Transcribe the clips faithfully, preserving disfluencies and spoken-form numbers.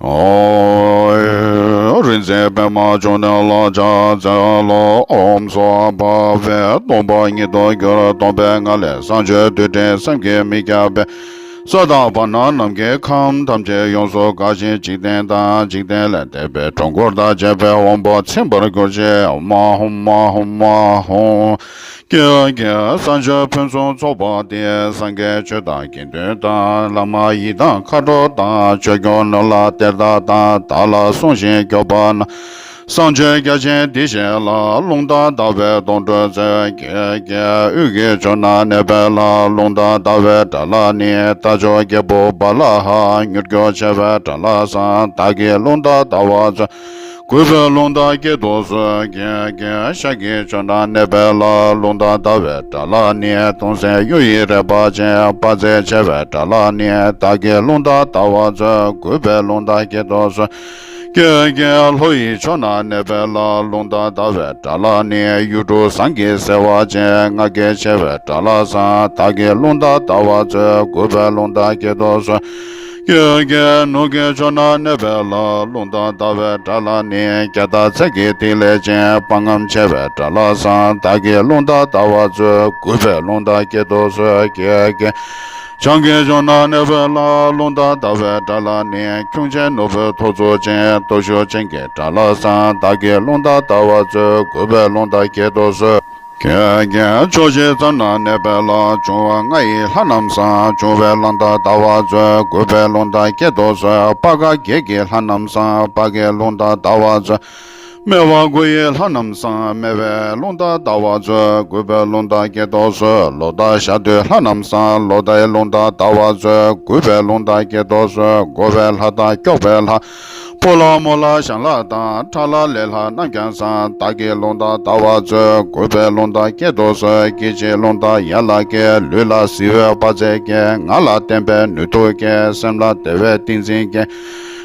ཨོ། རིག་འཛིན་པདྨ་འབྱུང་གནས་ལ་ཕྱག་འཚལ་ལོ། ཨོམ་སྭ་བྷཱ་ཝས་སྟོང་པ་ཉིད་དུ་གྱུར། སྟོང་པའི་ངང་ལས་བྱང་ཆུབ་རྡུལ་ཕྲན་བསམ་གྱིས་མི་ཁྱབ་པའི་ས་དང་བར་སྣང་ནམ་མཁའི་ཁམས་ཐམས་ཅད་ཡོངས་སུ་གང་ཞིང་། འཇིག་རྟེན་དང་འཇིག་རྟེན་ལས་འདས་པའི་འགྲོ་ཀུན་བདག་བྱེད་པའི་དབང་པོ་ཚིམ་པར་གྱུར་ཅིག་ཧཱུྃ་ཧཱུྃ་ཧཱུྃ་ཧཱུྃ། ཀྱེ་ཀྱེ། བྱང་ཆུབ་ཕུན་སུམ་ཚོགས་པ་སྟེ། སངས་རྒྱས་ཆོས་དང་དགེ་འདུན་དང་། བླ་མ་ཡི་དམ་མཁའ་འགྲོ་དང་། ཆོས་སྐྱོང་ནོར་ལྷ་གཏེར་བདག་དང་། བདག་ལ་བསྲུང་ཞིང་སྐྱོབ་པ་རྣམས། བྱང་ཆུབ་རྒྱ་ཆེན་འདི་བཞེས་ལ། རླུང་རྟ་དར་བས་སྡོང་གྲོགས་མཛོད། ཀྱེ་ཀྱེ། དབུས་ཀྱི་ཕྱོགས་ན་གནས་པའི་ལྷ། རླུང་རྟ་དར་བའི་དགྲ་ལྷ་ནི། རྟ་མཆོག་རྒྱལ་པོ་བ་ལ་ཧ། མྱུར་མགྱོགས་ཆེ་བའི་དགྲ་ལྷ་བཟང་། བདག་གིས་རླུང་རྟ་དར་བ་མཛོད། གུས་པས་རླུང་རྟ་བསྐྱེད་དུ་གསོལ། ཀྱེ་ཀྱེ། ཤར་གྱི་ཕྱོགས་ན་གནས་པའི་ལྷ། རླུང་རྟ་དར་བའི་དགྲ་ལྷ་ནི། གདུང་སྲས་གཡུ་ཡི་རལ་པ་ཅན། དཔའ་རྩལ་ཆེ་བའི་དགྲ་ལྷ་ནི། བདག་གིས་རླུང་རྟ་དར་བ་མཛོད། གུས་པས་རླུང་རྟ་བསྐྱེད་དུ་གསོལ། ཀྱེ་ཀྱེ། ལྷོ་ཡི་ཕྱོགས་ན་གནས་པའི་ལྷ། རླུང་རྟ་དར་བའི་དགྲ་ལྷ་ནི། གཡུ་འབྲུག་ཟངས་ཀྱི་ཟེ་བ་ཅན། ང་རྒྱལ་ཆེ་བའི་དགྲ་ལྷ་བཟང་། བདག་གིས་རླུང་རྟ་དར་བ་མཛོད། གུས་པས་རླུང་རྟ་བསྐྱེད་དུ་གསོལ། ཀྱེ་ཀྱེ། ནུབ་ཀྱི་ཕྱོགས་ན་གནས་པའི་ལྷ། རླུང་རྟ་དར་བའི་དགྲ་ལྷ་ནི། རྒྱ་སྟག་རྩལ་གྱི་ཐིག་ལེ་ཅན། དཔའ་རྔམ་ཆེ་བའི་དགྲ་ལྷ་བཟང་། བདག་གིས་རླུང་རྟ་དར་བ་མཛོད། གུས་པས་རླུང་རྟ་བསྐྱེད་དུ་གསོལ། ཀྱེ་ཀྱེ། བྱང་གི་ཕྱོགས་ན་གནས་པའི་ལྷ། རླུང་རྟ་དར་བའི་དགྲ་ལྷ་ནི། ཁྱུང་ཆེན་ནོར་བུའི་ཐོར་ཚུགས་ཅན། སྟོབས་ཤུགས་ཅན་གྱི་དགྲ་ལྷ་བཟང་། བདག་གིས་རླུང་རྟ་དར་བ་མཛོད། གུས་པས་རླུང་རྟ་བསྐྱེད་དུ་གསོལ། ཀྱེ་ཀྱེ། ཕྱོགས་བཞིའི་མཚམས་ན་གནས་པའི་ལྷ། འབྱུང་བ་ལྔ་ཡི་ལྷ་རྣམས་བཟང་། འབྱུང་བའི་རླུང་རྟ་དར་བ་མཛོད། གུས་པས་རླུང་རྟ་བསྐྱེད་དུ་གསོལ། སྤར་ཁ་བརྒྱད་ཀྱི་ལྷ་རྣམས་བཟང་། སྤར་ཁའི་རླུང་རྟ་དར་བ་མཛོད། སྨེ་བ་དགུ་ཡི་ལྷ་རྣམས་བཟང་། སྨེ་བའི་རླུང་རྟ་དར་བ་མཛོད། གུས་པས་རླུང་རྟ་བསྐྱེད་དུ་གསོལ། ལོ་ཟླ་ཞག་དུས་ལྷ་རྣམས་བཟང་། ལོ་ཟླའི་རླུང་རྟ་དར་བ་མཛོད། གུས་པས་རླུང་རྟ་བསྐྱེད་དུ་གསོལ། འགོ་བའི་ལྷ་དང་སྐྱོགས་པའི་ལྷ། ཕོ་ལྷ་མོ་ལྷ་ཞང་ལྷ་དང་། ཁྲ་ལྷ་ལས་ལྷ་རྣམས་ཀྱང་བཟང་། བདག་གིས་རླུང་རྟ་དར་བ་མཛོད། གུས་པས་རླུང་རྟ་བསྐྱེད་དུ་གསོལ། སྐྱེ་འཆི་རླུང་རྟ་ཡན་ལག་བརྒྱད། ལུས་ལ་གཟི་འོད་དཔའ་རྩལ་སྐྱེ། ངག་ལ་བསྟན་པའི་ནུས་མཐུ་སྐྱེ། སེམས་ལ་བདེ་བའི་ཏིང་འཛིན་སྐྱེ།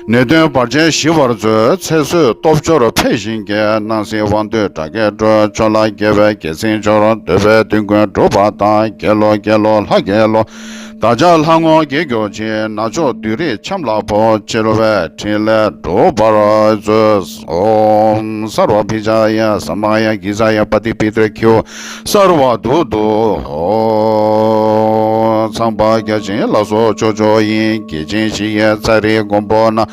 ནད་གདོན་བར་ཆད་ཞི་བར་མཛོད། ཚེ་བསོད་སྟོབས་འབྱོར་འཕེལ་ཞིང་རྒྱས། སྣང་སྲིད་དབང་སྡུད་དགྲ་བགེགས་སྐྲོད། ཕྱོགས་ལ་རྒྱལ་བའི་རྒྱལ་མཚན་འཕྱོར། འདོད་པའི་དོན་ཀུན་འགྲུབ་པ་དང་། རྒྱལ་ལོ་རྒྱལ་ལོ་ལྷ་རྒྱལ་ལོ། བདག་ཅག་ལྷ་ངོ་རྒྱལ་གྱུར་ཅིག་ནག་ཕྱོགས་བདུད་རིགས་ཆམ་ལ་ཕོབ། འཆི་བའི་ཕྲིན་ལས་འགྲུབ་པར་མཛོད། ཨོཾ་སརྦ་བི་ཛ་ཡ་ས་མ་ཡ་གི་ཛ་ཡ་པ་ཏི་པི་ཏྲ་ཁྱེའུ་སརྦ་དུག་དུ་ཚངས་པ་བརྒྱ་བྱིན་ལ་སོགས་ཕྱོགས་བཅུ་ཡི། རྒྱལ་ཆེན་བཞི་ཡི་ཚ་རིའི་མགོན་པོ་རྣམས།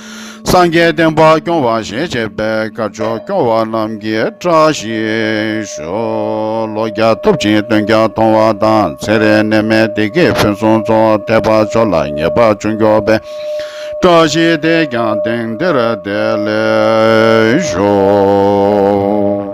སངས་རྒྱས་བསྟན་པ་སྐྱོང་བར་ཞལ་བྱེད་པའི། དཀར་ཕྱོགས་སྐྱོང་བ་རྣམས་ཀྱི་བཀྲ་ཤིས་ཤོག་ལོ་བརྒྱ་ཐུབ་ཅིང་སྟོན་ཀྱང་མཐོང་བ་དང་། ཚེ་རིང་ནད་མེད་བདེ་སྐྱིད་ཕུན་སུམ་ཚོགས། ཐེག་པ་མཆོག་ལ་ངེས་པར་འབྱུང་གྱུར་པའི། བཀྲ་ཤིས་དེས་ཀྱང་དེང་འདིར་བདེ་ལེགས་ཤོག